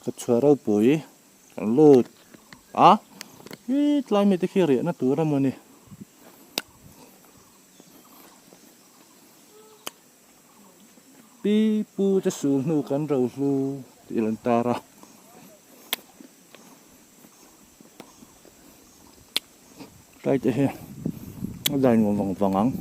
Ka chhuah ropui kan lut a hi tlai mite khi riahna tur emaw ni. Pi pu te sul hnu kan ro hlu tih a rawn tar a. Tlai te hi a dai nuam vang vang ang.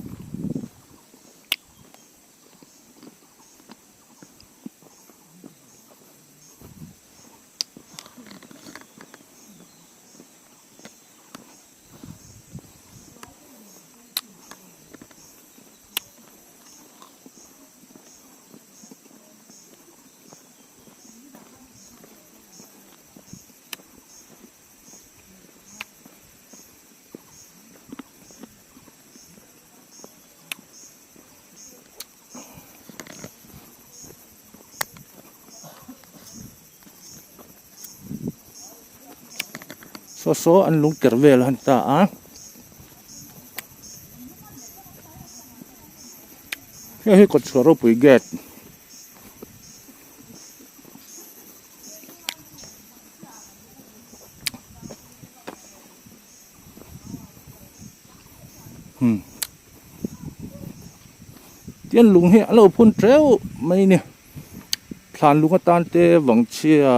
Saw saw an lung ker vel a ni ta a. Hei hi kawtchhuah ropui gate. Hmm. Tian lung hi a lo phun teuh mai a ni. Thlan lung atan te vangchhia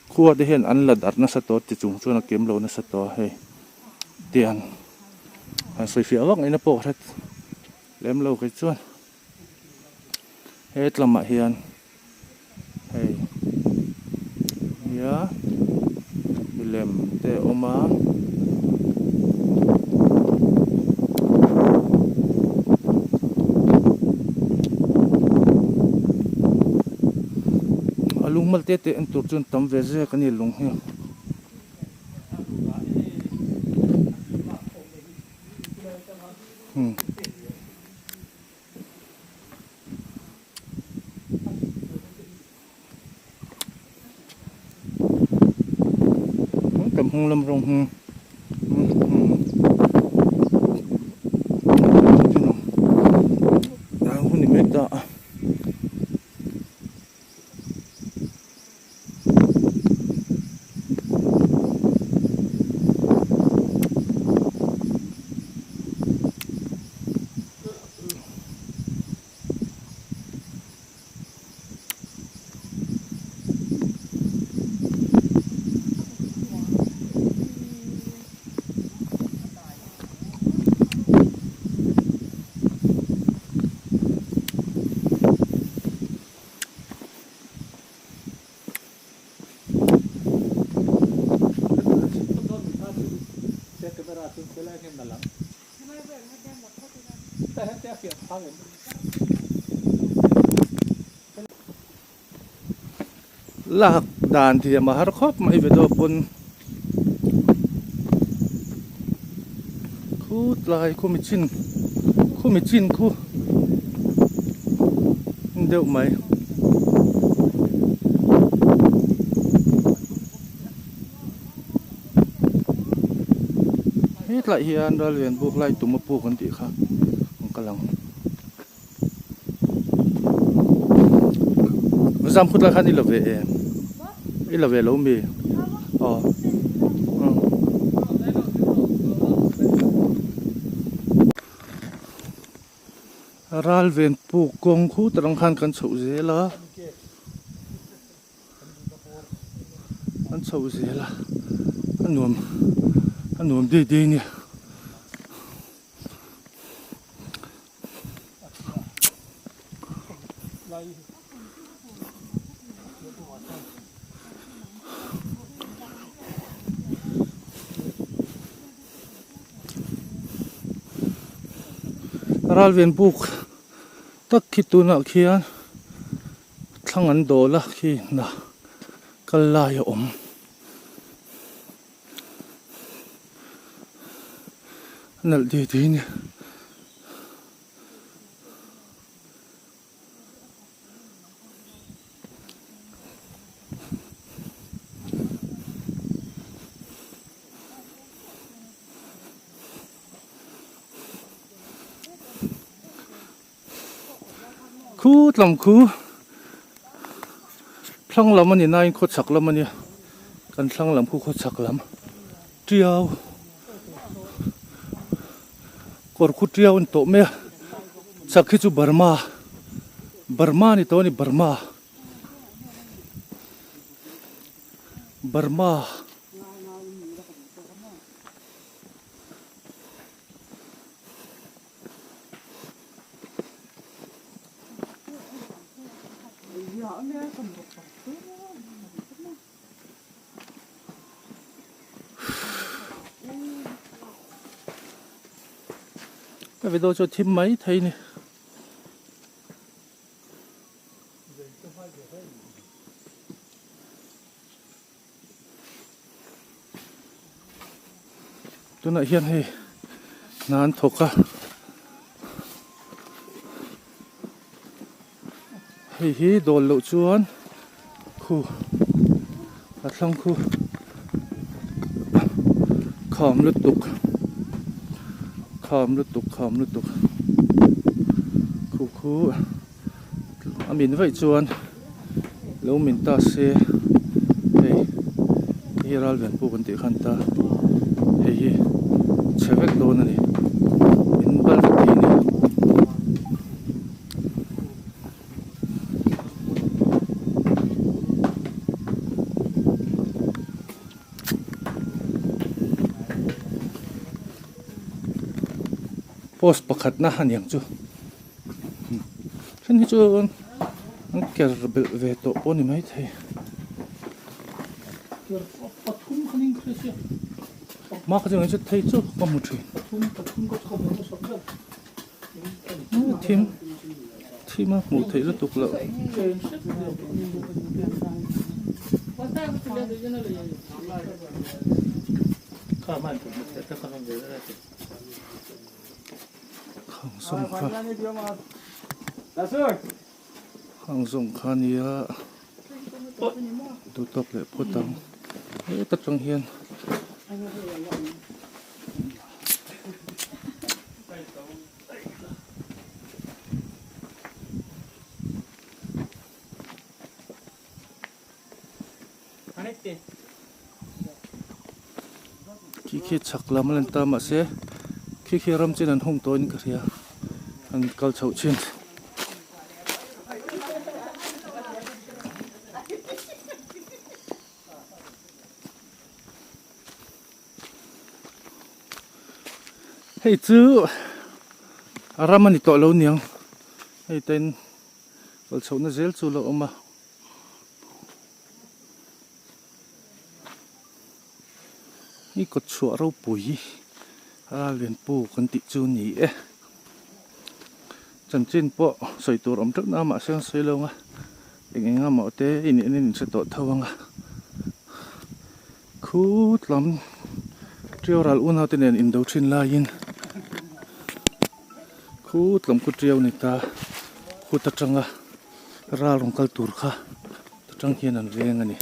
khua te hian an la darh nasa tawh ti chung chuan a kem lo nasa tawh a hei. Tiang han sawi fiah vak ngaihna pawh ka hre lem lo kei chuan. He tlamah hian hei nia milem te a awm a. A lungmal te te en tur chuan tam ve zek a ni lung hi. Hmm. Kan hnung lam rawng hi hun ni mek ta a. Lak dan thiam a har khawp mai video pawn khu tlai khu mi chin khu mi chin khu deuh mai. Hetlai hian rallian buk lai tum a puk an tih kha an kal ang. Zam khut lai khan i la ve em? I la ve lo mi? Aw. Ral ven puk kawng khut atang khan kan chhoh zel a. An chho zel a a nuam a nuam dei dei a nia. Ralven buk tak khi tunah khian. Thlang an dawl a khi hna kal lai a awm. A nalh dei dei a ni. Khu tlawm khu. Thlang lam a ni nain khawchhak lam a nia kan thlang lam khu khawchhak lam tiau kawr khu tiau a ni tawh mai a chak hi chu Burma Burma a ni tawh a ni Burma Burma. Ka video chu a thim mai thei ni. Tunah hian hei hna an thawk a hei hi dawl loh chuan khu a thlang khu kham lutuk kham lutuk kham lutuk khu khu. A min vaih chuan lo min ta se hei hei hi ral ven puk an tih khan ta hei hi chhe vek dawn a ni min bal vek thei a ni. Post pakhatna a niang chu. Then hi chu an ker belh ve tawh pawh a ni maithei. Hma kha chu engin chu thei chu ka hmu thin. Thim thim a hmuh theih lutuk loh. Khang zawng kha khang zawng kha nia duh tawk leh phawt ang heta tang hian Khi khi chhak lam a lan ta mahse khi khi ram chin an hung tawhin ka hria an kal chhoh thin. Hei chu a ram a ni tawh lo niang hei ten kal chhohna zel chu a lo awm a. Hi kawt chhuah ropui a lianpu kan tih chu ni e chanchin pawh sawi tur awm teuh na mahse an sawi lo ang a eng eng emaw te in en in hre tawh tho ang a khut lam tiau ral unau te nen indo thin laiin khut lam khu tiau ni ta khut atanga ral rawn kal tur kha ta tang hian an veng a ni.